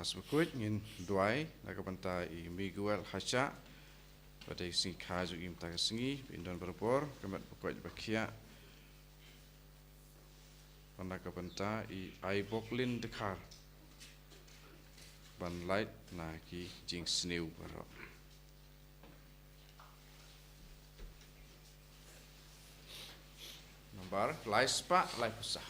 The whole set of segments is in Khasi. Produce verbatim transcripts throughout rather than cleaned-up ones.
As bakut ngin duwai na ka bynta i Miguel Hacha. Ba dei sngi kha ju im ta ka sngi, bin don barabor ka met bakut bakhiah. Ba na ka bynta i Aiboklin Dkhar ban lait na ki jingsniew baroh. Nambar lai spah lai pusa.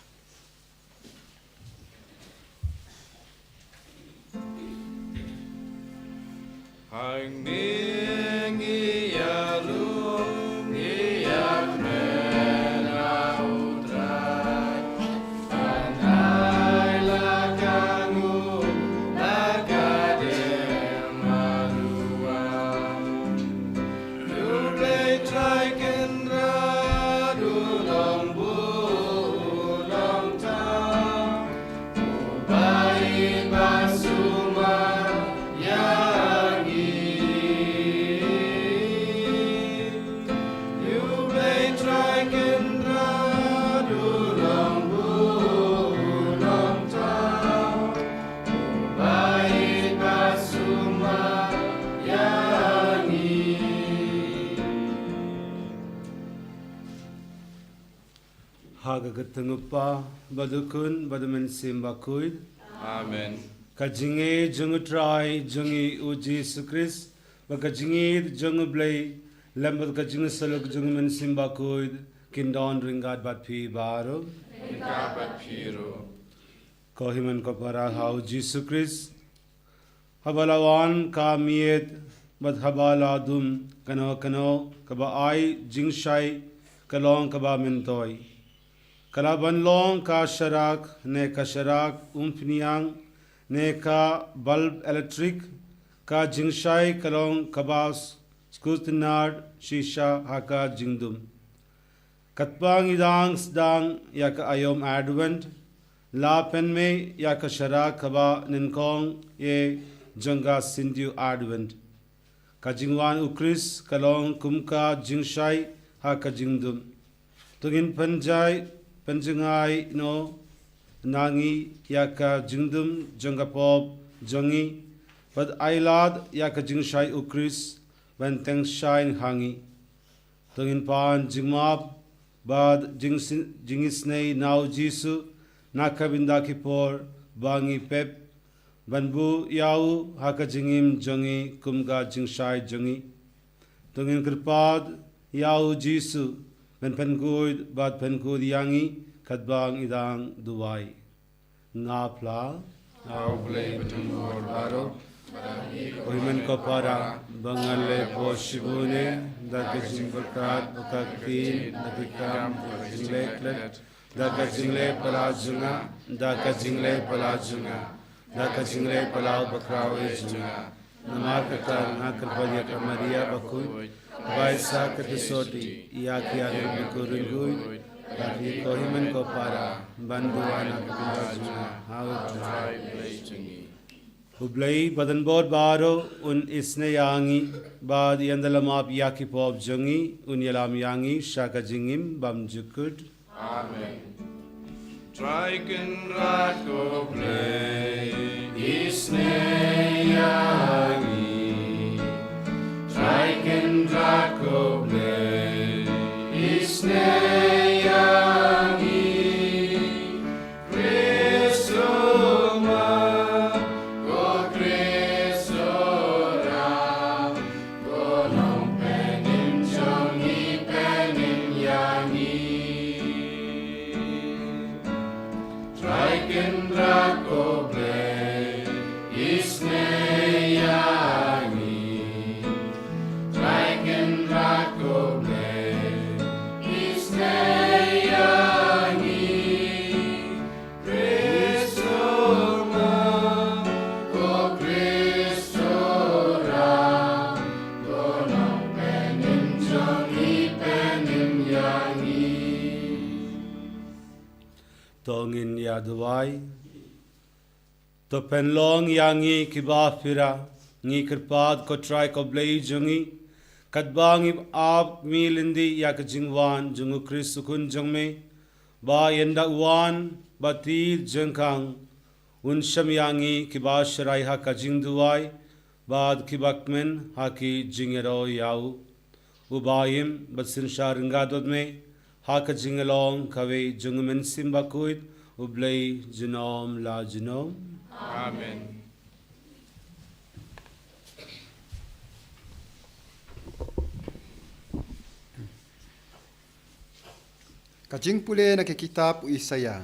Hang ning ia lung ia men au trai. Anai la kangu la kadem alua. Lu blei trai kenra du long bu long ta. Ubai basuma yangi. Yu blei trai kenra du long bu long ta. Ubai basuma yangi. Ha ka kyrteng u Kpa, bad u Khun, bad u Mynsiem Bakhuid. Amen. Ka jingïeit jong u Trai jong ngi u Jisu Khrist, bad ka jingïeit jong u Blei, lem bad ka jingïasyllok jong u Mynsiem Bakhuid, kin don ryngkat bad phi baroh. Ryngkat bad phi ruh. Ko hynmen ko para ha u Jisu Khrist. Haba la wan ka miet bad haba la dum kano kano kaba ai jingshai ka long kaba myntoi. Ka lah ban long ka sharak ne ka sharak umphniang ne ka bulb elektrik, ka jingshai ka long kaba s-, skutnard shisha ha ka jingdum. Katba ngi dang sdang ïa ka aïom Advent, la pynmih ïa ka sharak kaba nyngkong ïa jong ka syntiew Advent. Ka jingwan u Khrist ka long kum ka jingshai ha ka jingdum. To ngin pynjai, pynjngai noh na ngi ïa ka jingdum jong ka pop jong ngi, bad ai lad ïa ka jingshai u Khrist ban tyngshaiñ ha ngi. To ngin pan jingmap bad jingsi-, jingisynei na u Jisu na ka bynta ki por ba ngi pep, ban buh ïa u ha ka jingim jong ngi kum ka jingshai jong ngi. To ngin kyrpad ïa u Jisu ban pynkhuid bad pynkhuid ïa ngi katba ngi dang duwai. Nga phla. Ïa u Blei ba don bor baroh. Ko hynmen ko para, ba nga la poi shibun eh da ka jingbyrkhat, da ka ktien, da ki kam, da ka jingleh klet, da ka jingleh palat jong nga, da ka jingleh palat jong nga, da ka jingleh palat bakhraw eh jong nga. Namar kata nga kyrpad ïa ka Maria bakhuid, ba ai sa ka jingsotti ïa ki arngut bad ki riewkhuid, bad ïa ko hynmen ko para, ban duwai na ka bynta jong nga ha u Trai. U Blei ba don bor baroh un isynei ïa ngi, bad ïa ngi da la map ïa ki pop jong ngi, un ïalam ïa ngi sha ka jingim bymjukut. Amen. Trai Kynrad ko Blei, isynei ïa ngi. Trai Kynrad ko Blei, isynei ïa ngi. Khrist u ma, ko Khrist u ram, ko Nongpynim jong ngi, pynim ïa ngi. Trai Kynrad ko Blei, isynei ïa ngi. Trai Kynrad ko Blei, isynei ïa ngi. Khrist u ma, ko Khrist u ram, ko Nongpynim jong ngi, pynim ïa ngi. To ngin ïa duwai. To pynlong ïa ngi kiba pura, ngi kyrpad ko Trai ko Blei jong ngi, katba ngi ap mih lynti ïa ka jingwan jong u Khrist u Khun jong me, ba ynda u wan, ba tied jingkhang, Un shem ïa ngi kiba sharai ha ka jingduwai bad kiba kmen ha ki jingïaroh ïa u. Uba im bad synshar ryngkat bad me ha ka jinglong kawei jong u Mynsiem Bakhuid, U Blei junom la junom. Amen. Ka jingpule na ka kitab u Isaïah.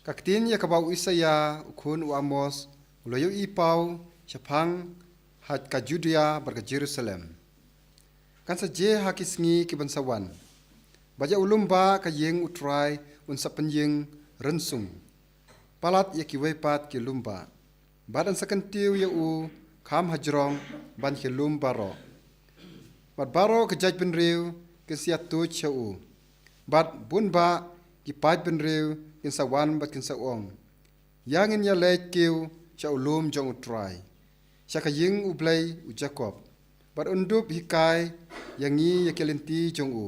Ka ktien ïa kaba u Isaïah u khun u Amos u la ïohi paw shaphang ha ka Judia bad ka Jerusalem. Kan sa jia ha ki sngi ki ban sa wan, bad ïa u lum ba ka ïing U Trai un sa pynïeng rynsung palat ïa kiwei pat ki lum ba. Bad yn sa kyntiew ïa u kham hajrong ban ki lum baroh. Bad baroh ki jaitbynriew kin sa ïathuh sha u. Bad bun ba ki paidbynriew kin sa wan bad kin sa ong, ïa ngin ïa leit kiew sha u lum jong U Trai, sha ka ïing U Blei u Jakob. Bad un dup hikai ïa ngi ïa ki lynti jong u,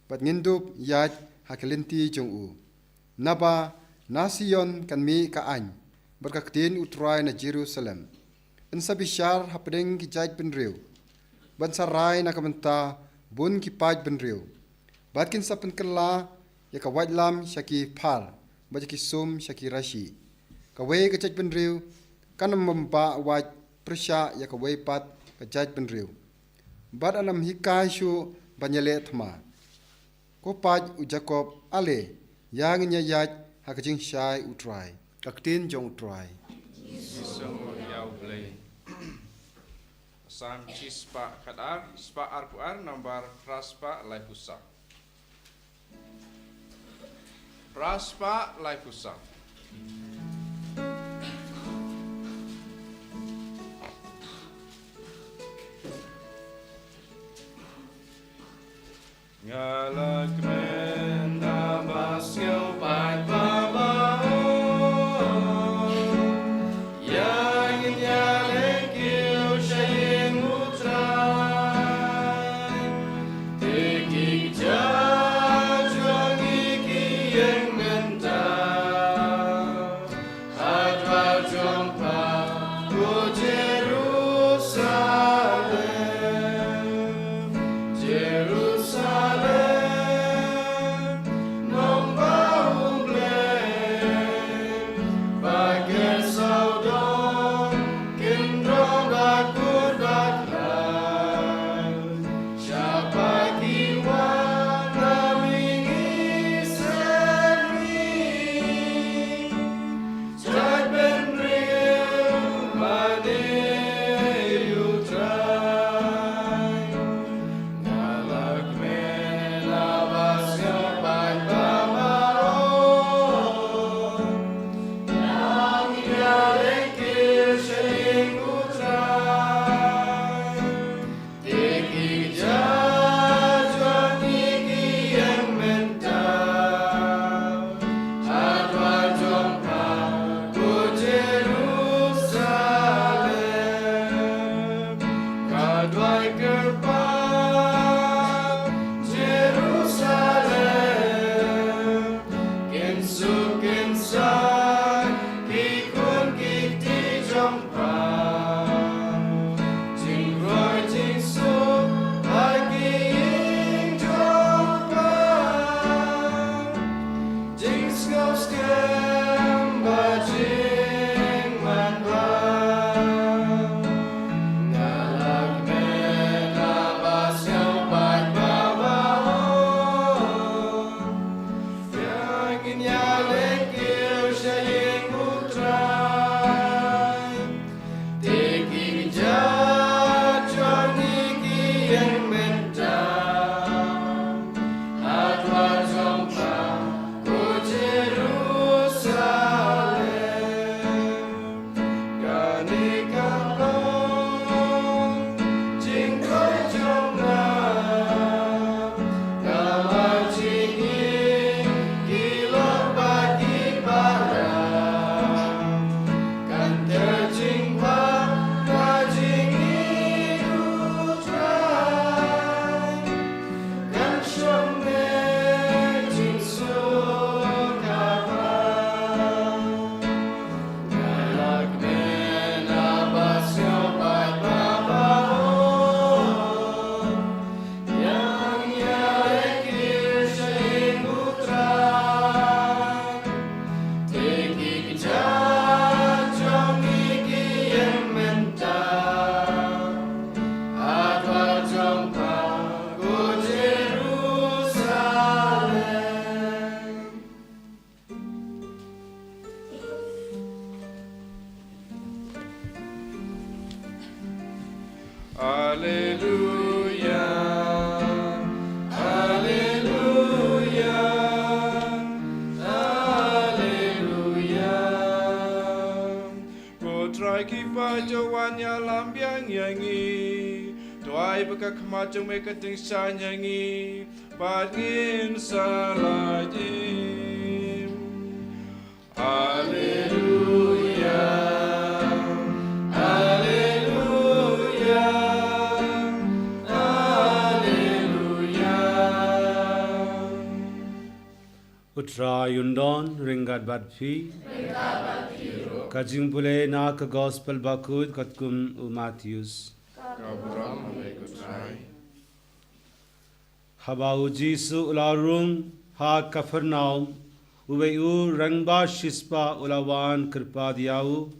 bad ngin dup ïaid ha ki lynti jong u. Naba na Sion kan mih ka aiñ, bad ka ktien U Trai na Jerusalem. Yn sa bishar hapdeng ki jaitbynriew, bad yn sa rai na ka bynta bun ki paidbynriew. Bad kin sa pynkylla ïa ka waitlam sha ki phar, bad ïa ki sum sha ki rashie. Kawei ka jaitbynriew kan ym bam ba wait pyrshah ïa kawei pat ka jaitbynriew. Bad yn ym hikai shuh ban ïaleh thma. Ko paid u Jakob, ale, ïa ngin ïa ïaid ha ka jingshai U Trai. Ka ktien jong U Trai. Ïa U Blei. Salm shispah khadar, spah arphew ar, nambar phra spah laiphew saw. Phra spah laiphew saw. Nga la kmen namar sngewbha ba ma. Ïa ngin ïa leit kiew sha ïing U Trai. Te ki kjat jong ngi ki ïeng mynta ha dwar jong pha, ko Jerusalem, Jerusalem. Jong wan ïalam biang ïa ngi. To ai ba ka khmat jong me ka tyngshaiñ ïa ngi. Bad ngin sa lait im. Alleluia. Alleluia. Alleluia. U Trai un don ryngkat bad phi. Ka jingpule na ka Gospel bakhuid katkum u Mathaios. Ka burom ïa me ko Trai. Haba u Jisu u la rung ha Kapernaum, uwei u rangbah shispah u la wan kyrpad ïa u,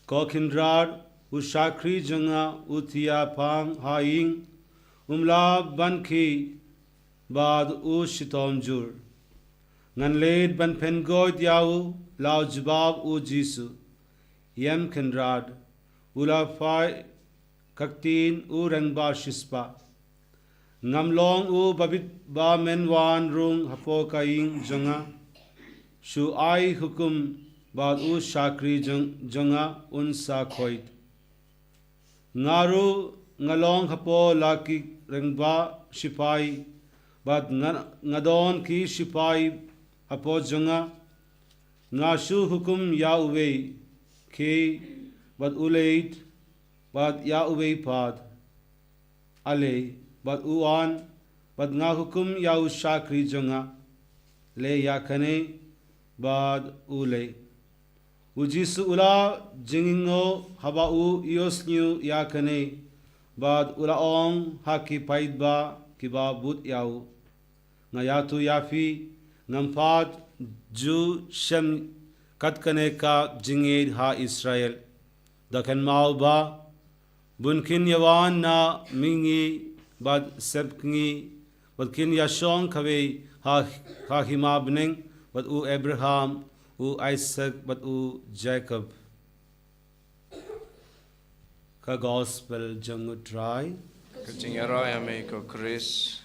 Ko Kynrad, u shakri jong nga u thiah phang ha ïing, um lah ban khih bad u shitom jur. Ngan leit ban pyngoit ïa u, la jubab u Jisu. Ïem Kynrad, u la phai ka ktien u rangbah shispah. Ngam long u babit ba men wan rung hapoh ka ïing jong nga. Shu ai hukum bad u shakri jong, jong nga un sa khoit. Nga ruh nga long hapoh la ki rangbah shipai, bad nga, nga don ki shipai hapoh jong nga. Nga shu hukum ïa uwei, khie, bad u leit, bad ïa uwei pat, ale, bad u wan, bad nga hukum ïa u shakri jong nga, leh ïa kane, bad u leh. U Jisu u la jngoh haba u ïohsngew ïa kane, bad u la ong ha ki paidbah kiba bud ïa u. Nga ïathuh ïa phi, ngam pat ju shem kat kane ka jingngeit ha Israel. Da kynmaw ba, bun kin ïawan na mihngi bad sepngi, bad kin ïashong kawei ha, ha hima bneng, bad u Abraham, u Isaac, bad u Jacob. Ka Gospel jong u Trai. Ka jingïaroh ïa me ko Khrist.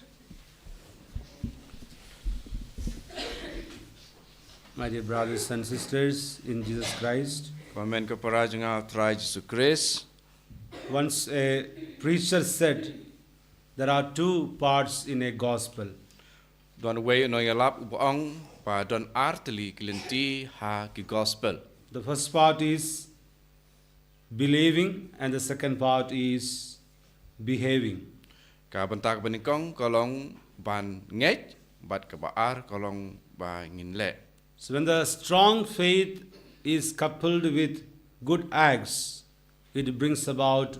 My dear brothers and sisters in Jesus Christ, Ko hynmen ko para jong nga ha u Trai Jisu Khrist. Once a preacher said, there are two parts in a gospel. Don uwei u nongïalap uba ong ba don ar tylli ki lynti ha ki gospel. The first part is believing, and the second part is behaving. Ka bynta kaba nyngkong ka long ban ngeit, bad kaba ar ka long ba ngin leh. So when the strong faith is coupled with good acts, it brings about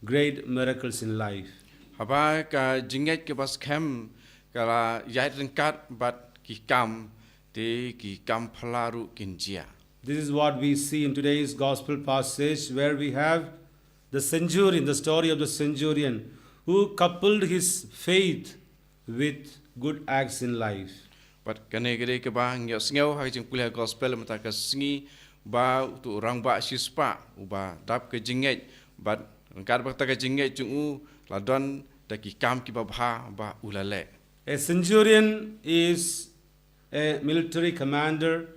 great miracles in life. Haba ka jingngeit kaba skhem ka la ïaid ryngkat bad ki kam, te ki kam phylla ruh kin jia. This is what we see in today's gospel passage, where we have the centurion, the story of the centurion, who coupled his faith with good acts in life. Bad kane ka dei kaba ngi ïohsngew ha ka jingpule gospel mynta ka sngi, ba uto u rangbah shispah uba dap ka jingngeit, bad ryngkat bad kata ka jingngeit jong u la don da ki kam kiba bha ba u la leh. A centurion is a military commander,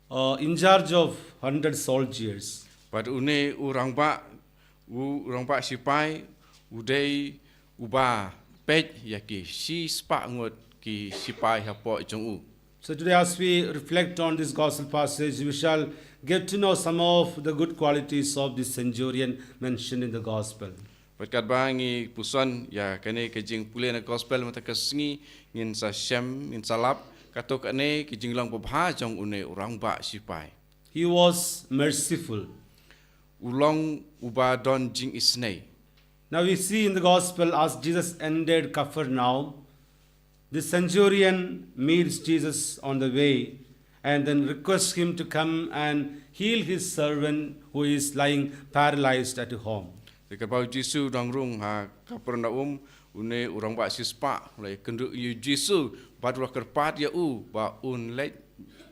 uh, in charge of hundred soldiers. Bad une u rangbah, u rangbah shipai, u dei uba peit ïa ki shispah ngut ki shipai hapoh jong u. So today, as we reflect on this gospel passage, we shall get to know some of the good qualities of this centurion mentioned in the gospel. Bad katba ngi puson ïa kane ka jingpule na gospel mynta ka sngi, ngin sa shem, ngin sa lap kato kane ka jinglong babha jong une u rangbah shipai. He was merciful. U long uba don jingisynei. Now we see in the gospel, as Jesus entered Capernaum, the centurion meets Jesus on the way and then requests him to come and heal his servant who is lying paralyzed at home. Te katba u Jisu u dang rung ha Kapernaum, une u rangbah shispah u la ïakynduh ïa u Jisu bad u la kyrpad ïa u ba un leit,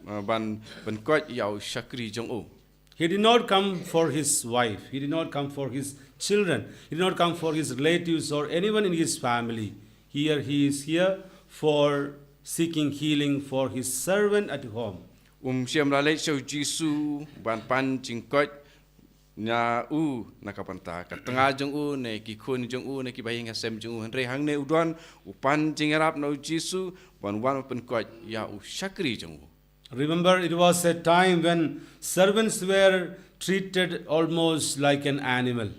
eh, ban, ban koit ïa u shakri jong u. He did not come for his wife. He did not come for his children. He did not come for his relatives or anyone in his family. Here he is here for seeking healing for his servant at home. Um shym la leit sha u Jisu ban pan jingkoit Na u, na ka bynta ka tnga jong u, ne ki khun jong u, ne ki bahaïing hasem jong u. Hynrei hangne u don u pan jingïarap na u Jisu ban wan pynkhiah ïa u shakri jong u. Remember, it was a time when servants were treated almost like an animal.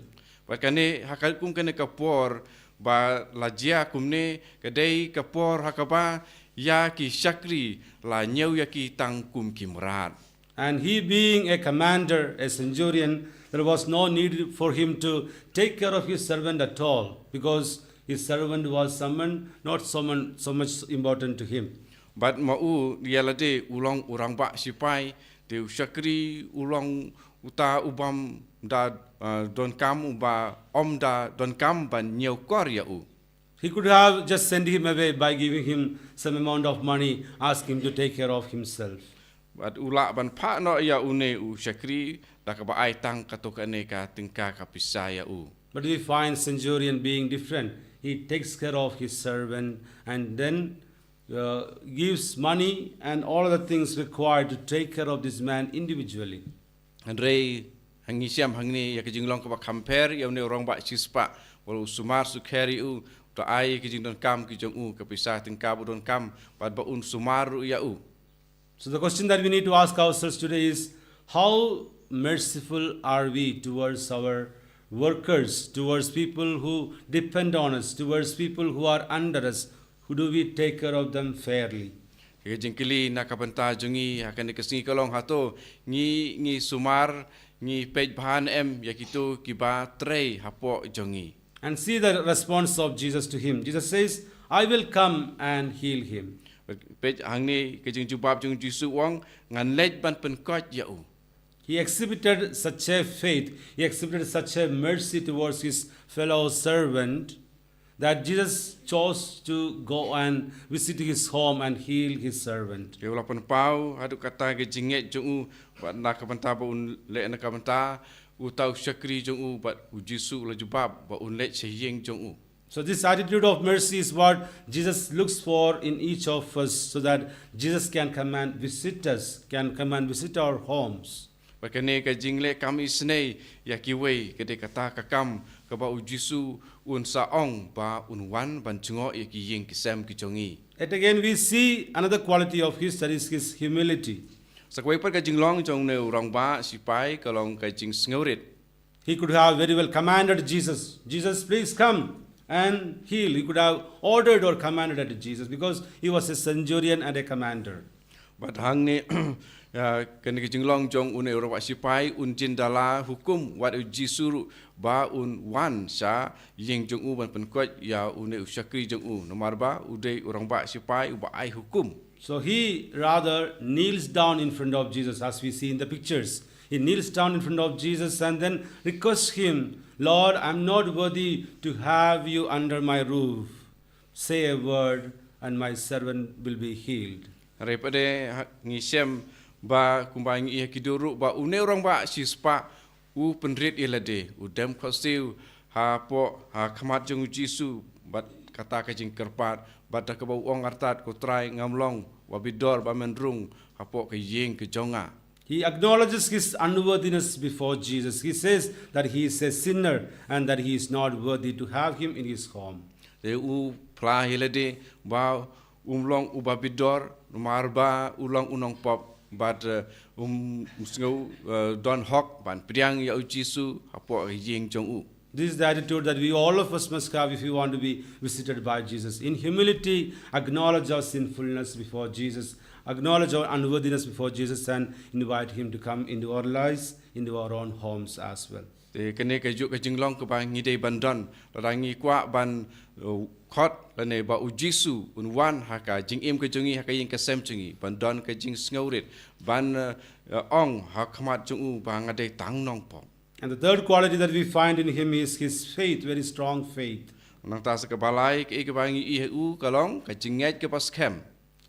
Bad kane, ha ka kum kane ka por ba la jia kumne, ka dei ka por ha kaba ïa ki shakri la ñiew ïa ki tang kum ki mrad. And he being a commander, a centurion, there was no need for him to take care of his servant at all, because his servant was someone not someone so much important to him. Bad ma u ïa lade u long u rangbah sipai, te u shakri u long uta u bym da, uh, donkam, uba ym da donkam ban ñiew kor ïa u. He could have just sent him away by giving him some amount of money, ask him to take care of himself. Bad u lah ban phah noh ïa une u shakri da kaba ai tang kato kane ka tyngka ka pisa ïa u. But we find centurion being different. He takes care of his servant and then, uh, gives money and all the things required to take care of this man individually. Hynrei hangne shem hangne ïa ka jinglong kaba kham pher ïa une u rangbah shispah, wat u sumar sukher ïa u, da ai ka jingdonkam ki jong u, ka pisa tyngka ba donkam, bad ba un sumar ruh ïa u. So the question that we need to ask ourselves today is, how merciful are we towards our workers, towards people who depend on us, towards people who are under us? Who do we take care of them fairly? Ka jingkylli na ka bynta jong ngi ha kane ka sngi ka long, hato ngi, ngi sumar, ngi peit bha ne em ïa kito kiba trei hapoh jong ngi. And see the response of Jesus to him. Jesus says, "I will come and heal him." Peit hangne ka jingjubab jong u Jisu, u ong, ngan leit ban pynkhiah ïa u. He exhibited such a faith, he exhibited such a mercy towards his fellow servant that Jesus chose to go and visit his home and heal his servant. Te u la pynpaw haduh katta ka jingngeit jong u, bad na ka bynta ba un leit na ka bynta uta u shakri jong u, bad u Jisu u la jubab ba un leit sha ïing jong u. So this attitude of mercy is what Jesus looks for in each of us, so that Jesus can come and visit us, can come and visit our homes. Bad kane ka jingleh kam isynei ïa kiwei, ka dei kata ka kam kaba u Jisu un sa ong ba un wan ban jngoh ïa ki ïing ki sem ki jong ngi. Yet again, we see another quality of his, that is his humility. Sa kawei pat ka jinglong jong une u rangbah sipai ka long ka jingsngewrit. He could have very well commanded Jesus, "Jesus, please come and heal." He could have ordered or commanded at Jesus because he was a centurion and a commander. Bad hangne, ah, kane ka jinglong jong une u rangbah sipai, un jin da la hukum wat u Jisu ruh ba un wan sha ïing jong u ban pynkhiah ïa une u shakri jong u, namar ba u dei u rangbah sipai uba ai hukum. So he rather kneels down in front of Jesus, as we see in the pictures. He kneels down in front of Jesus and then requests him, "Lord, I'm not worthy to have you under my roof. Say a word and my servant will be healed." Hynrei pat de ha, ngi shem ba kumba ngi ïohi ha ki dur ruh ba une u rangbah shispah u pynrit ïa lade, u dem khohsiew hapoh, ha khmat jong u Jisu, bad kata ka jingkyrpad, bad da kaba u ong artat, "Ko Trai, ngam long uba bit dor ba men rung hapoh ka ïing ka jong nga." He acknowledges his unworthiness before Jesus. He says that he is a sinner and that he is not worthy to have him in his home. Te u phla ïa lade ba um long uba bit dor, namar ba u long u nongpop, bad, eh, um, um sngew, eh, don hok ban pdiang ïa u Jisu hapoh ka ïing jong u. This is the attitude that we, all of us, must have if we want to be visited by Jesus. In humility, acknowledge our sinfulness before Jesus, acknowledge our unworthiness before Jesus, and invite him to come into our lives, into our own homes as well. Te kane ka juk ka jinglong kaba ngi dei ban don, lada ngi kwah ban, uh, khot lane ba u Jisu un wan ha ka jingim ka jong ngi, ha ka ïing ka sem jong ngi, ban don ka jingsngewrit, ban, uh, uh, ong ha khmat jong u ba nga dei tang nongpop. And the third quality that we find in him is his faith, very strong faith. Nangta sa kaba lai, kaei kaba ngi ïohi ha u ka long ka jingngeit kaba skhem.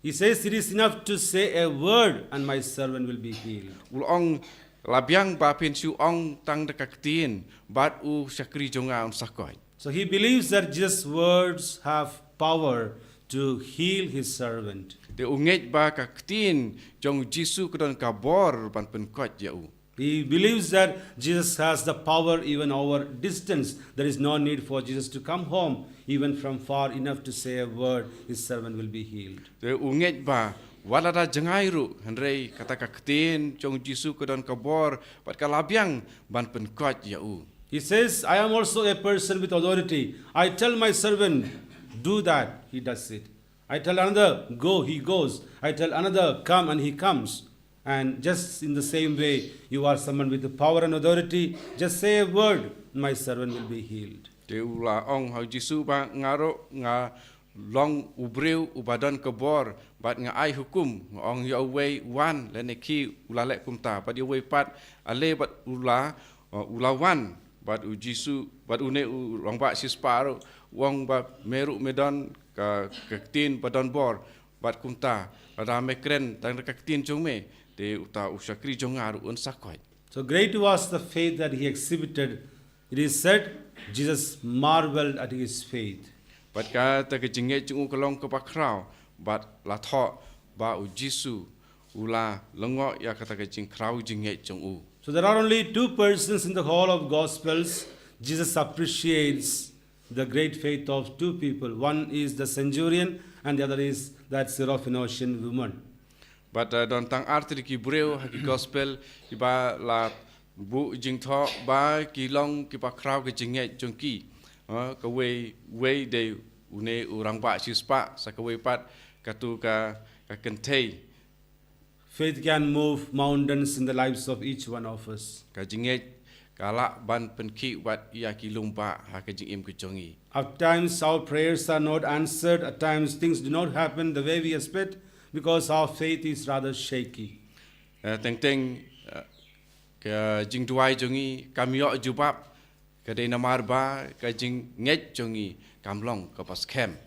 He says, "It is enough to say a word and my servant will be healed." U ong, la biang ba phin shu ong tang da ka ktien, bad u shakri jong nga un sa koit. So he believes that Jesus' words have power to heal his servant. Te u ngeit ba ka ktien jong u Jisu ka don ka bor ban pynkoit ïa u. He believes that Jesus has the power even over distance. There is no need for Jesus to come home, even from far enough to say a word, his servant will be healed. Te u ngeit ba wat lada jngai ruh, hynrei kata ka ktien jong u Jisu ka don ka bor bad ka la biang ban pynkoit ïa u. He says, "I am also a person with authority. I tell my servant, 'Do that,' he does it. I tell another, 'Go,' he goes. I tell another, 'Come,' and he comes. And just in the same way, you are someone with the power and authority. Just say a word, my servant will be healed." Te u la ong ha u Jisu ba nga ruh nga long u briew uba don ka bor bad nga ai hukum, nga ong ïa uwei, 'Wan,' lane, 'Khie,' u la leh kumta, bad ïa uwei pat, 'Ale,' bad u la, uh, u la wan. Bad u Jisu, bad une u rangbah shispah ruh u ong ba, "Me ruh me don ka, ka ktien ba don bor, bad kumta lada me kren tang da ka ktien jong me, te uta u shakri jong nga ruh un sa koit." So great was the faith that he exhibited. It is said, Jesus marveled at his faith. Bad kata ka jingngeit jong u ka long kaba khraw, bad la thoh ba u Jisu u la lyngngoh ïa kata ka jingkhraw jingngeit jong u. So there are only two persons in the whole of Gospels Jesus appreciates the great faith of two people. One is the centurion and the other is that Syrophoenician woman. Bad, uh, don tang artylli ki briew ha ki Gospel kiba la buh jingthoh ba ki long kiba khraw ka jingngeit jong ki. Uh, kawei, wei dei une u rangbah shispah, sa kawei pat katu ka, ka kynthei. Faith can move mountains in the lives of each one of us. Ka jingngeit ka lah ban pynkhih wat ïa ki lum bah ha ka jingim ka jong ngi. At times our prayers are not answered, at times things do not happen the way we expect because our faith is rather shaky. Eh, teng teng, eh, ka jingduwai jong ngi kam ïoh jubab, ka dei namar ba ka jingngeit jong ngi kam long kaba skhem.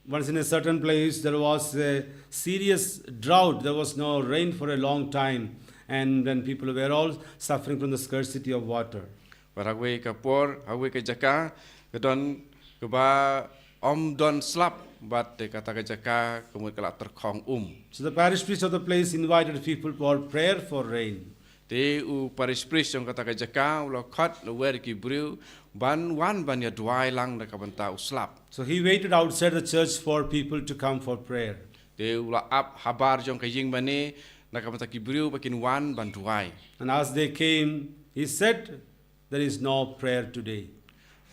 Once in a certain place, there was a serious drought. There was no rain for a long time. And then people were all suffering from the scarcity of water. Bad ha kawei ka por, ha kawei ka jaka, ka don kaba ym don slap, bad te kata ka jaka ka mut ka la tyrkhong um. So the parish priest of the place invited people for prayer for rain. Te u parish priest jong kata ka jaka u la khot lwer ki briew ban wan ban ïa duwai lang na ka bynta u slap. So he waited outside the church for people to come for prayer. Te u la ap habar jong ka ïing mane na ka bynta ki briew ba kin wan ban duwai. And as they came, he said, "There is no prayer today."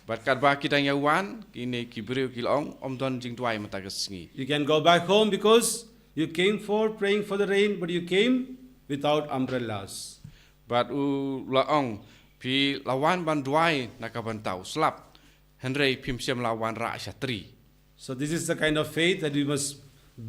Bad katba ki dang ïa wan, kine ki briew ki la ong, "Ym don jingduwai mynta ka sngi." "You can go back home because you came for praying for the rain, but you came without umbrellas." Bad u la ong, "Phi la wan ban duwai na ka bynta u slap, hynrei phim shym la wan rah shatri." So this is the kind of faith that we must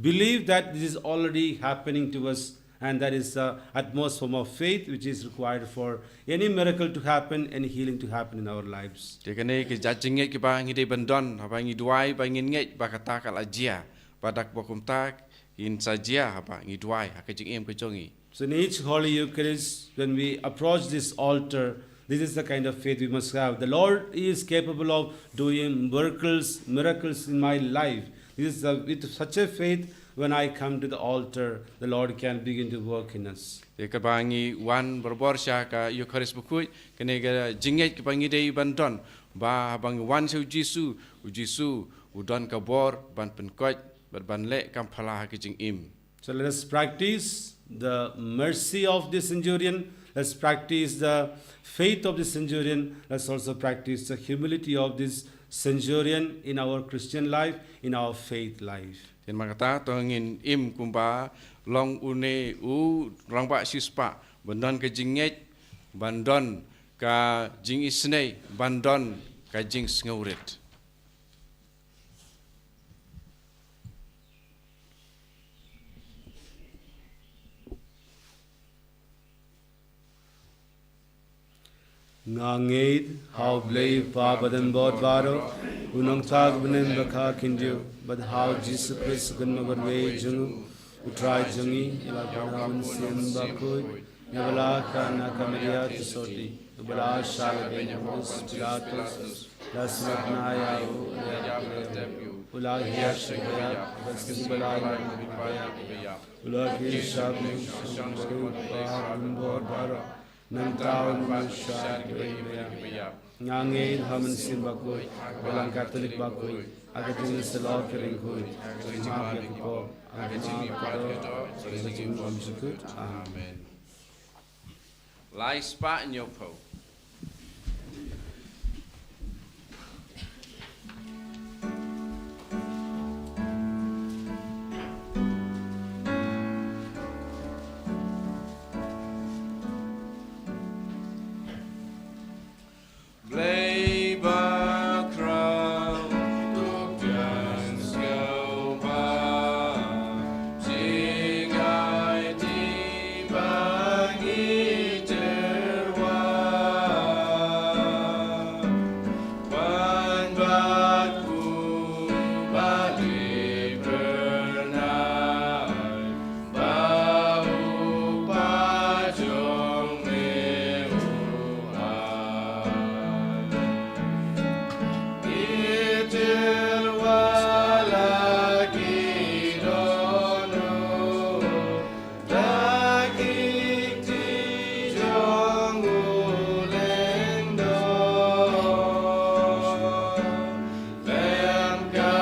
believe that this is already happening to us, and that is the utmost form of faith which is required for any miracle to happen, any healing to happen in our lives. Te kane ka jingngeit kaba ngi dei ban don, haba ngi duwai ba ngin ngeit ba kata ka la jia, ba dak ba kumta kin sa jia haba ngi duwai ha ka jingim ka jong ngi. So in each Holy Eucharist, when we approach this altar, this is the kind of faith we must have. The Lord is capable of doing miracles, miracles in my life. This is the, with such a faith, when I come to the altar, the Lord can begin to work in us. Te kaba ngi wan barabor sha ka Eucharist bakhuid, kane ka jingngeit kaba ngi dei ban don, ba haba ngi wan sha u Jisu, u Jisu u don ka bor ban pynkoit bad ban leh kam phylla ha ka jingim. So let us practice the mercy of this centurion. Let's practice the faith of this centurion. Let's also practice the humility of this centurion in our Christian life, in our faith life. Te namar kata, to ngin im kumba long une u rangbah shispah, ban don ka jingngeit, ban don ka jingisynei, ban don ka jingsngewrit. Nga ngeit ha U Blei Kpa Badonbor baroh, U Nongthaw Kynrad ba khyndiat, bad ha U Jisu Khrist U Kynmaw Marwei jong U Trai jong ngi, ba la kynmaw na U Mynsiem Bakhuid, ba la kha na ka Maria Theisotti, ba la shah ha beiñ u Pontius Pilatus, la sngap na ïa u, la ïap, u la hiar sha kaba ïap, bad sngi ba lai u la ïap, u la kiew sha ka bneng, u la wan sha U Blei Kpa Badonbor baroh. Nangta wan ban shad kiba im bad kiba ïap. Nga ngeit ha u Mynsiem Bakhuid, ha ka Balang Katholik bakhuid, ha ka jingïasyllok ki riewkhuid, ha ka jingmap ïa ki pop, ha ka jingmihpat ka doh, ha ka jingim bymjukut. Amen. Lai spah hynñiewphew. Blei bakhraw, to pdiang sngewbha, jingaiti ba ngi tyrwa, wan bad u ba dei phyrnai, ba u Pa jong me u ai. Ki tyrwa la ki dohnud da ki kti jong u lyngdoh. Lem ka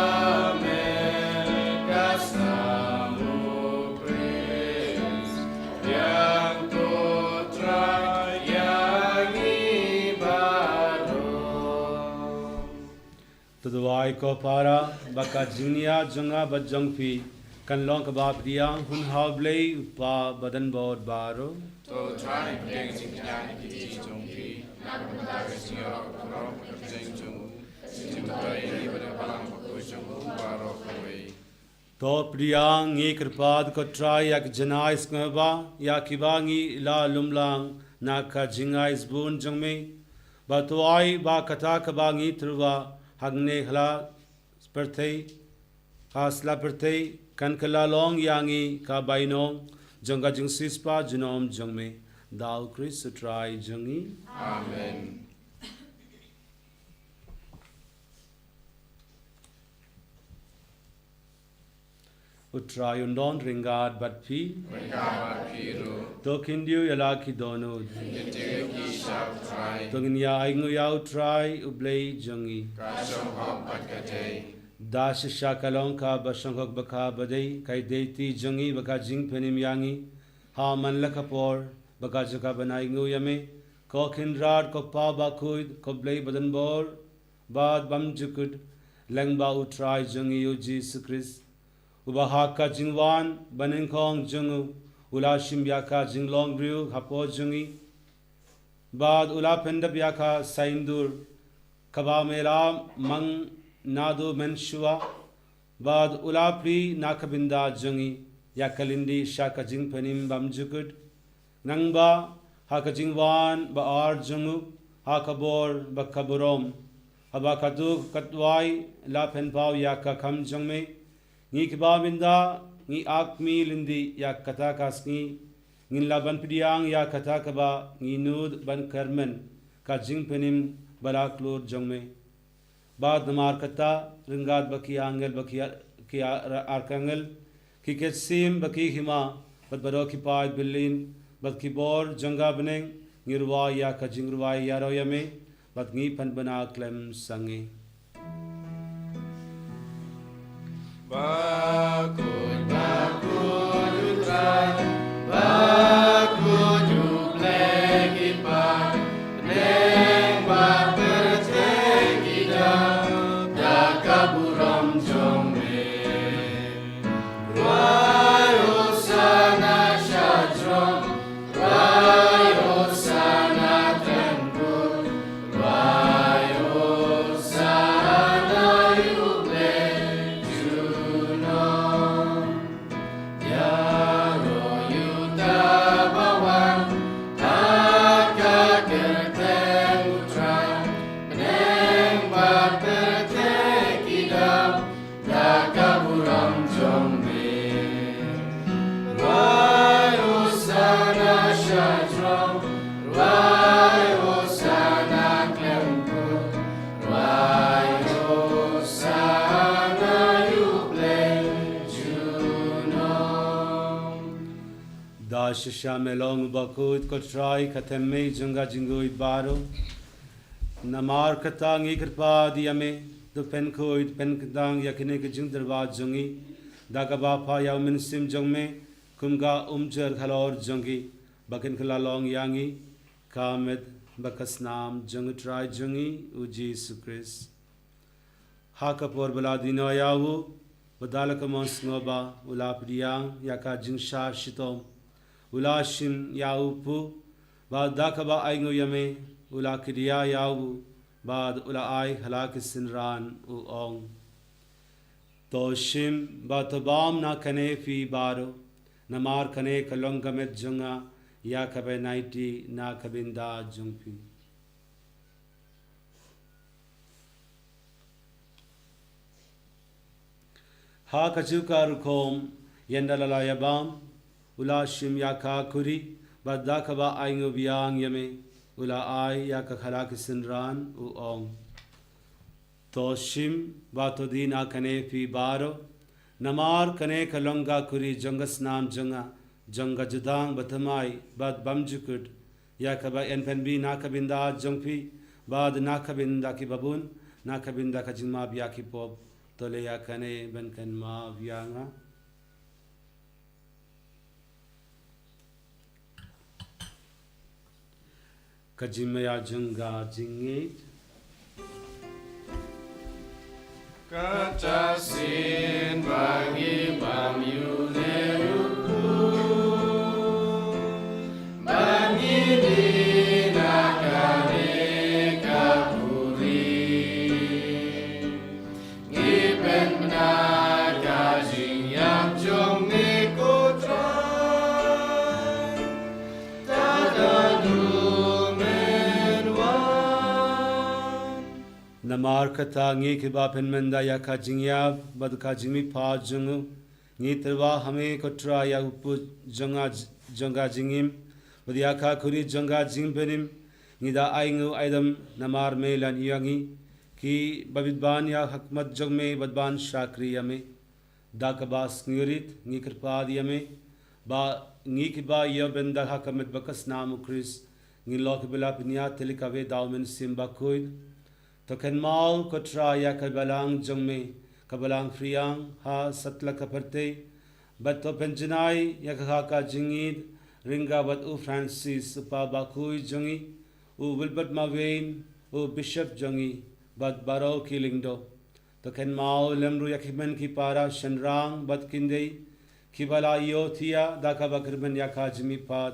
met ka snam u Khrist, biang ko Trai ïa ngi baroh. To duwai ko para ba ka jingniah jong nga bad jong phi kan long kaba pdiang hun ha U Blei U Kpa Badan Bor baroh. To Trai pdiang jingkñia ha ki kti jong phi, na ka bynta ka jingïaroh ka burom ka kyrteng jong u, jingmyntoi ïa ngi bad ïa ka Balang Bakhuid jong u baroh kawei. To pdiang. Ngi kyrpad ko Trai ïa ki jingai sngewbha ïa kiba ngi la lum lang na ka jingai sbun jong me, bad to ai ba kata kaba ngi tyrwa hangne ha la pyrthei, ha sla pyrthei, kan kylla long ïa ngi ka bainong jong ka jingsiewspah junom jong me. Da U Khrist U Trai jong ngi. Amen. U Trai un don ryngkat bad phi. Ryngkat bad phi ruh. To khyndiat ïa la ki dohnud. Khyndiat ki sha U Trai. To ngin ïa ainguh ïa U Trai U Blei jong ngi. Ka shong hok bad ka dei. Da shisha ka long kaba shong hok bad kaba dei, ka dei kti jong ngi bad ka jingpynim ïa ngi ha man la ka por, bad ka jaka ban ainguh ïa me, ko Kynrad, ko Pa Bakhuid, ko Blei Badan Bor bad bymjukut, lyngba U Trai jong ngi U Jisu Khrist, uba ha ka jingwan banyngkong jong u u la shim ïa ka jinglong briew hapoh jong ngi, bad u la pyndep ïa ka saiñdur kaba me la mang naduh mynshuwa, bad u la plie na ka bynta jong ngi ïa ka lynti sha ka jingpynim bymjukut. Nangba ha ka jingwan ba ar jong u, ha ka bor bad ka burom, haba katto katne la pynpaw ïa ka kam jong me, ngi kiba mynta ngi ap mih lynti ïa kata ka sngi, ngin lah ban pdiang ïa kata kaba ngi nud ban kyrmen, ka jingpynim ba la khlur jong me. Bad namar kata, ryngkat bad ki angel, bad ki ar-, ki ar-, arkangel, ki kyrsim, bad ki hima, bad baroh ki paid byllien, bad ki bor jong ka bneng, ngi rwai ïa ka jingrwai ïaroh ïa me, bad ngi pynbna khlem sangeh. Bakhuid, bakhuid U Trai, bakhuid U Blei ki paid bneng bad pyrthei ki dap da ka burom jong me. Rwai Hosana sha jrong, rwai Hosana teng bud, rwai Hosana ïa U Blei junom. Da shisha me long bakhuid ko Trai, ka thymmei jong ka jingkhuid baroh. Namar kata ngi kyrpad ïa me, to pynkhuid pynkyntang ïa kine ki jingtyrwa jong ngi, da kaba pha ïa u Mynsiem jong me kum ka umjer halor jong ki, ba kin kylla long ïa ngi ka met bad ka snam jong u Trai jong ngi u Jisu Khrist. Ha ka por ba la dino ïa u, bad da la ka mon sngewbha, u la pdiang ïa ka jingshah shitom, u la shim ïa u kpu, bad da kaba ainguh ïa me, u la kdiah ïa u, bad u la ai ha la ki synran, u ong: To shim bad to bam na kane phi baroh, namar kane ka long ka met jong nga ïa kaba ïaid na ka bynta jong phi. Ha kajuh ka rukom, ynda la la ïa bam, u la shim ïa ka khuri, bad da kaba ainguh biang ïa me, u la ai ïa ka ha la ki synran, u ong: To shim bad to die na kane phi baroh, namar kane ka long ka khuri jong ka snam jong nga, jong ka jutang bathymmai bad bymjukut, ïa kaba yn pynbih na ka bynta jong phi bad na ka bynta ki babun, na ka bynta ka jingmap ïa ki pop. To leh ïa kane ban kynmaw ïa nga. Ka jingmyntoi jong ka jingngeit. Kata shisien ba ngi bam ïa une u kpu, ba ngi die na kane ka khuri, ngi pynbna ka jingïap jong me ko Trai, tad haduh men wan. Namar kata ngi kiba pynmynta ïa ka jingïap bad ka jingmihpat jong u, ngi tyrwa ha me ko Trai ïa u kpu jong ka, jong ka jingim, bad ïa ka khuri jong ka jingpynim. Ngi da ainguh aidam namar me lane ïa ngi kiba bit ban ïa ha khmat jong me bad ban shakri ïa me. Da kaba sngewrit ngi kyrpad ïa me, ba ngi kiba ïoh bynta ha ka met bad ka snam u Khrist, ngin long kiba la pynïaid tylli kawei da u Mynsiem Bakhuid. To kynmaw ko Trai ïa ka balang jong me, ka balang phriang ha satlak ka pyrthei, bad to pynjanai ïa ka ha ka jingïeit ryngkat bad u Francis u Papa Bakhuid jong ngi, u Wilbert Marwein u Bishop jong ngi, bad baroh ki lyngdoh. To kynmaw lem ruh ïa ki hynmen ki para shynrang bad ki khyndai kiba la ïohthiah da kaba kyrmen ïa ka jingmihpat,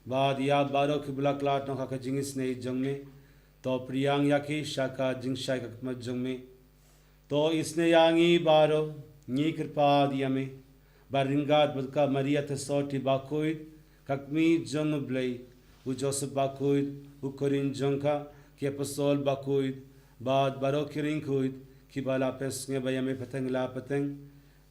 bad ïa baroh kiba la khlad noh ha ka jingisynei jong me. To pdiang ïa ki sha ka jingshai ha khmat jong me. To isynei ïa ngi baroh, ngi kyrpad ïa me, ba ryngkat bad ka Maria Theisotti Bakhuid, ka Kmie jong u Blei, u Joseph Bakhuid, u khun jong ka, ki Apostol Bakhuid, bad baroh ki riewkhuid kiba la pynsngew ïa me pateng la pateng,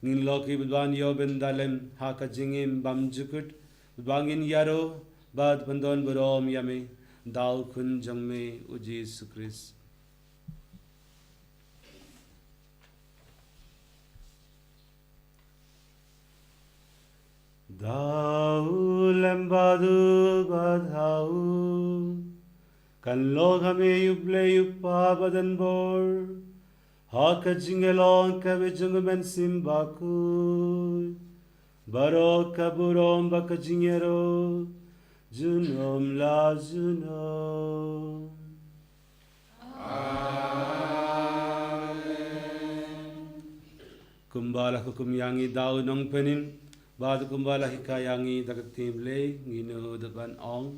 ngin long kiba bit ban ïoh bynta lem ha ka jingim bymjukut, ba ngin ïaroh bad pyndonburom ïa me da u Khun jong me u Jisu Khrist. Da u lem bad u bad ha u, kan long ha me u Blei u Kpa badonbor, ha ka jingïalong kaba jong u Mynsiem Bakhuid, baroh ka burom bad ka jingïaroh junom la junom. Amen. Kumba la hukum ïa ngi da u Nongpynim, bad kumba la hikai ïa ngi da ka ktien Blei, ngin ïoh da ban ong: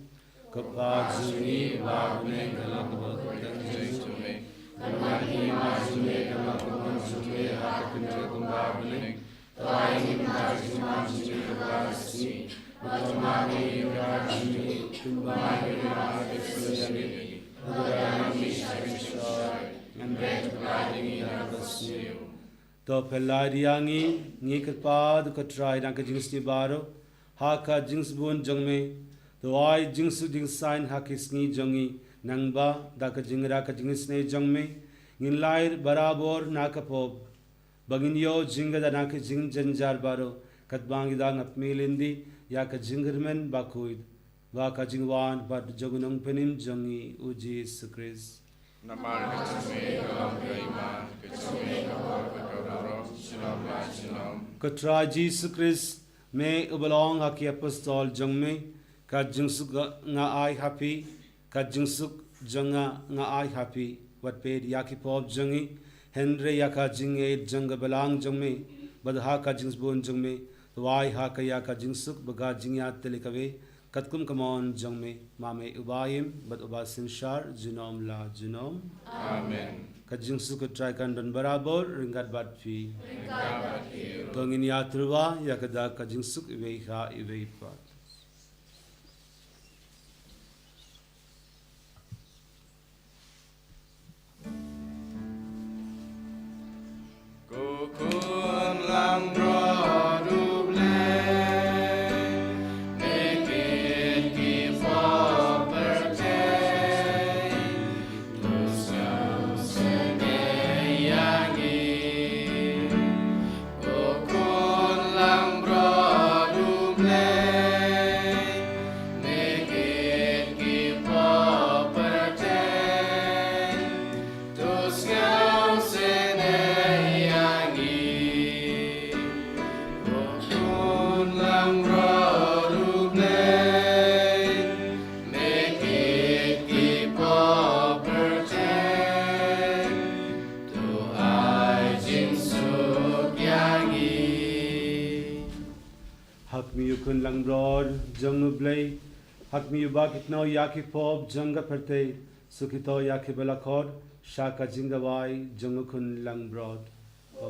Ko Kpa jong ngi uba ha bneng, ka long ka bor ka kyrteng jong me. Ka long ka hima jong me, ka long ka mon jong me ha ka khyndew kumba ha bneng. To ai ïa ngi mynta ka jingman jong ngi kaba ar sngi. Bad to map ïa ngi ki jingkyrmen jong ngi kumba ngi map ïa kiba kyrmen ïa ngi. Bad to ïa ngi sha ka jingshai, hynrei to pynlait ïa ngi na kaba sniew. To pynlait ïa ngi, ngi kyrpad ko Trai, na ka jingsniew baroh ha ka jingsbun jong me. To ai jingsuk jingsaiñ ha ki sngi jong ngi, nangba da ka jingïarap ka jingisynei jong me, ngin lait barabor na ka pop, ba ngin ïoh jingkyrkhu na ki jingjynjar baroh, Katba ngi da nga pynmih lynti ïa ka jingkyrmen bakhuid ba ka jingwan bad jong u Nongpynim jong ngi u Jisu Khrist. Namar ka jingmih ka long ka iman, ka jingmih ka bor bad ka burom, junom la junom. Ko Trai Jisu Khrist, me uba la ong ha ki apostol jong me, ka jingsuk nga ai ha phi, ka jingsuk jong nga nga ai ha phi. Wat peit ïa ki pop jong ngi, hynrei ïa ka jingngeit jong ka balang jong me, bad ha ka jingsbun jong me, to ai ha ka ïa ka jingsuk bad ka jingïatylli kawei, katkum ka mon jong me, ma me uba im bad uba synshar junom la junom. Amen. Ka jingsuk u Trai kan don barabor ryngkat bad phi. Ryngkat bad phi ruh. To ngin ïatyrwa ïa ka dak ka jingsuk iwei ha iwei pat. Ko khun langbrot U Blei, me kit ki pop pyrthei, to sngewsih ïa ngi. Ko khun langbrot U Blei, me kit ki pop pyrthei, to sngewsih ïa ngi. Ko khun langbrot U Blei, me kit ki pop pyrthei, to ai jingsuk ïa ngi. Ha khmih, U Khun langbrot jong U Blei, ha khmih, uba kit noh ïa ki pop jong ka pyrthei, suk ïa ki ba la khot sha ka jingduwai jong U Khun langbrot. U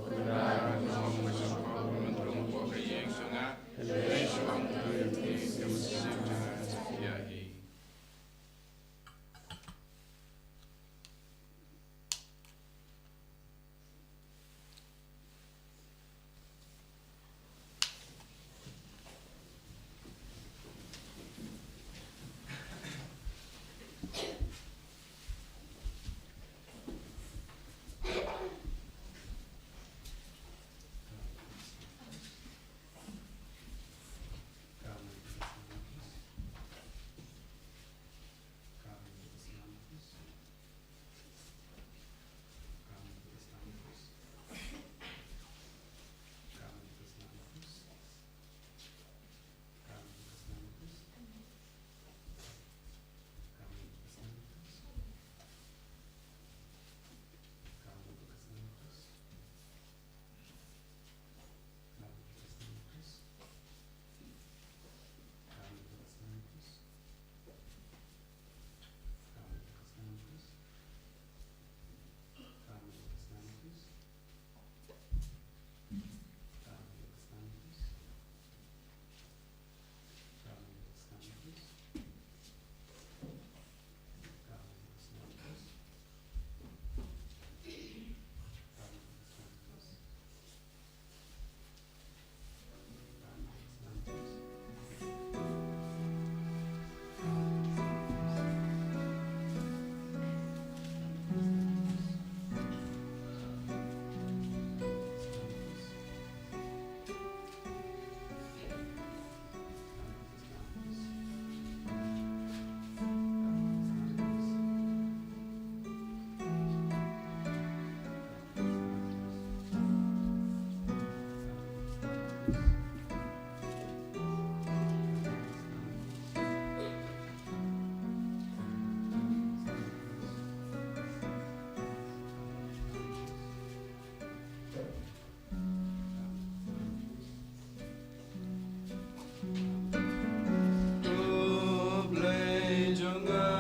Blei jong nga,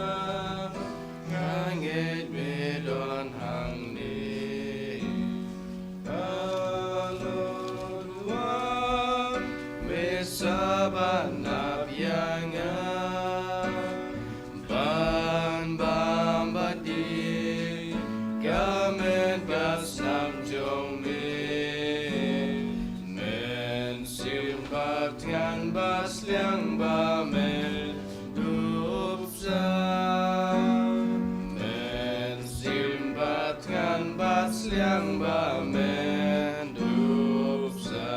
nga ngeit me don hangne. Ka lor ruh me sa ban ap ïa nga. Ban bam bad ïa ka met ka snam jong me. Mynsiem bad thngan bad sliang ba me dup sa. Mynsiem bad thngan bad sliang ba me dup sa.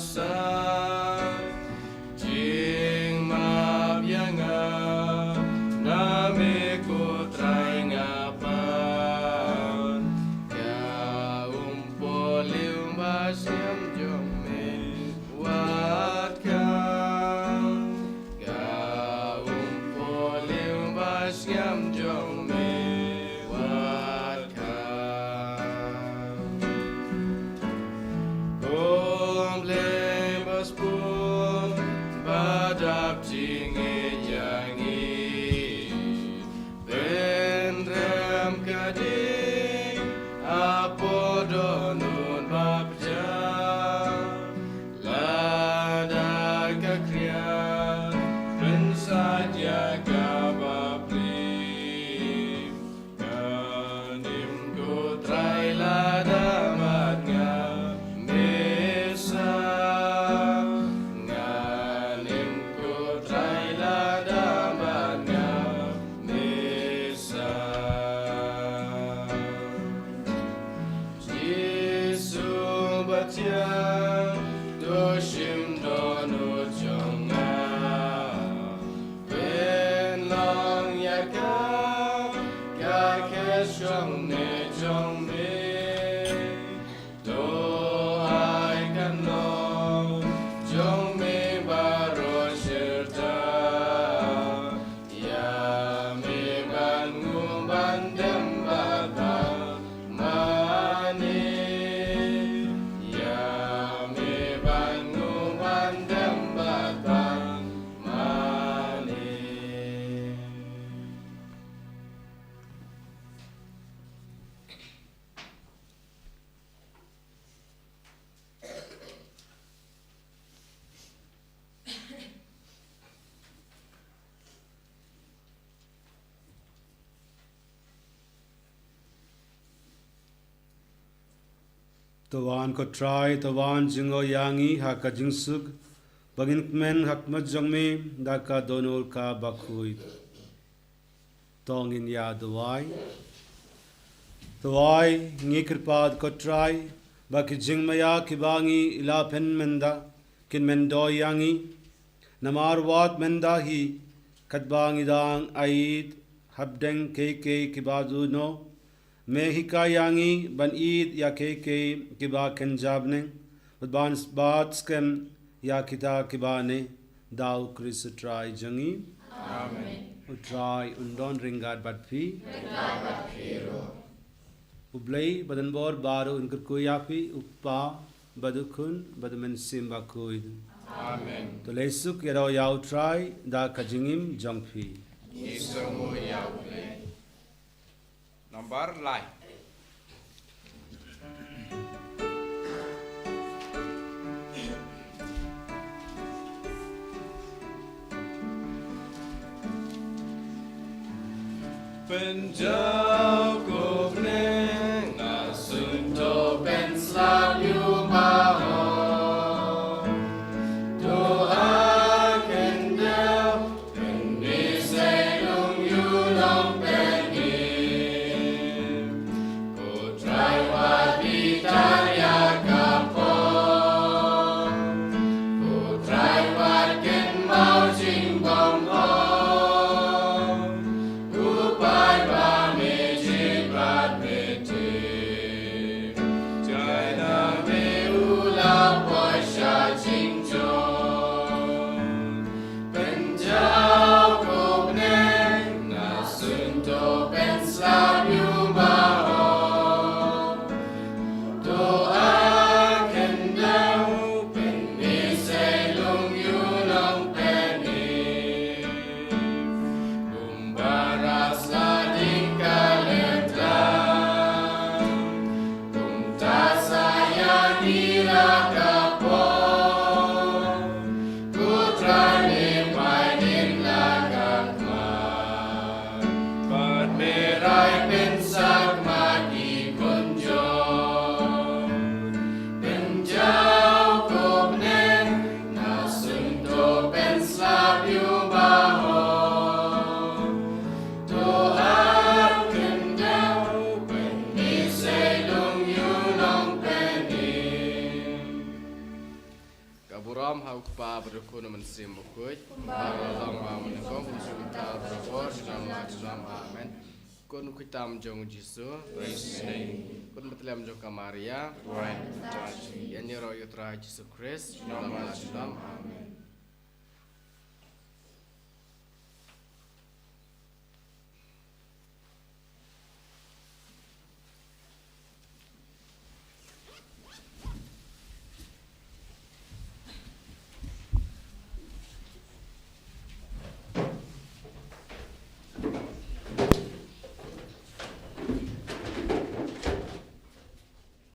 Sa jingmap ïa nga, na me ko Trai nga pan. Ka umpohliew ba sngem jong me wat ka. Ka umpohliew ba sngem jong me wat ka. Khublei ba sbun ba dap jingïeit ïa ngi. Pynrem ka ding ha por dohnud bapjah. Lada ka khriat pynsait ïa ka bapli. Ngan im ko Trai lada bad nga, me sa. Ngan im ko Trai lada bad nga, me sa. Jisu bathiang, to shim dohnud jong nga. Pynlong ïa ka, ka khet shongne jong me. To ai ka nong jong me baroh shirta. Ïa me ban ngu ban dem bad ban mane. Ïa me ban ngu ban dem bad ban mane. To wan ko Trai, to wan jngoh ïa ngi ha ka jingsuk, ba ngin kmen ha khmat jong me da ka dohnud ka bakhuid. To ngin ïa duwai. Duwai, ngi kyrpad ko Trai, ba ki jingmaïa kiba ngi la pynmynda kin myndoi ïa ngi. Namar wat mynda hi katba ngi dang ïeit hapdeng kiei kiei kiba duh noh. Me hikai ïa ngi ban ïeit ïa kiei kiei kiba kynja bneng, bad ban bat skhem ïa kita kiba neh, da U Khrist U Trai jong ngi. Amen. U Trai un don ryngkat bad phi. Ryngkat bad phi ruh. U Blei badonbor baroh un kyrkhu ïa phi, U Kpa bad U Khun bad U Mynsiem Bakhuid. Amen. To leit suk, ïaroh ïa U Trai da ka jingim jong phi. Ngi sngewnguh ïa U Blei. Nambar lai. Pynjaw ko bneng, nga sngewthuh pynslap ïa u Baroh. To ha khyndew, pynbeit sei lung ïa u Nongpynim. Ko Trai wat bitar ïa ka pop. Ko Trai wat kynmaw jingbymhok. U paidbah me Burom ha u Kpa bad u Khun bad u Mynsiem Bakhuid. Kumba ruh long, ba mynnyngkong, bad mynta bad barabor, junom la junom. Amen. Khun khuid tam jong u Jisu. Praise his name. Khun btylliam jong ka Maria. Duwai ïa ngi. Ïa ngi ruh ïa u Trai Jisu Khrist. Junom la junom. Amen.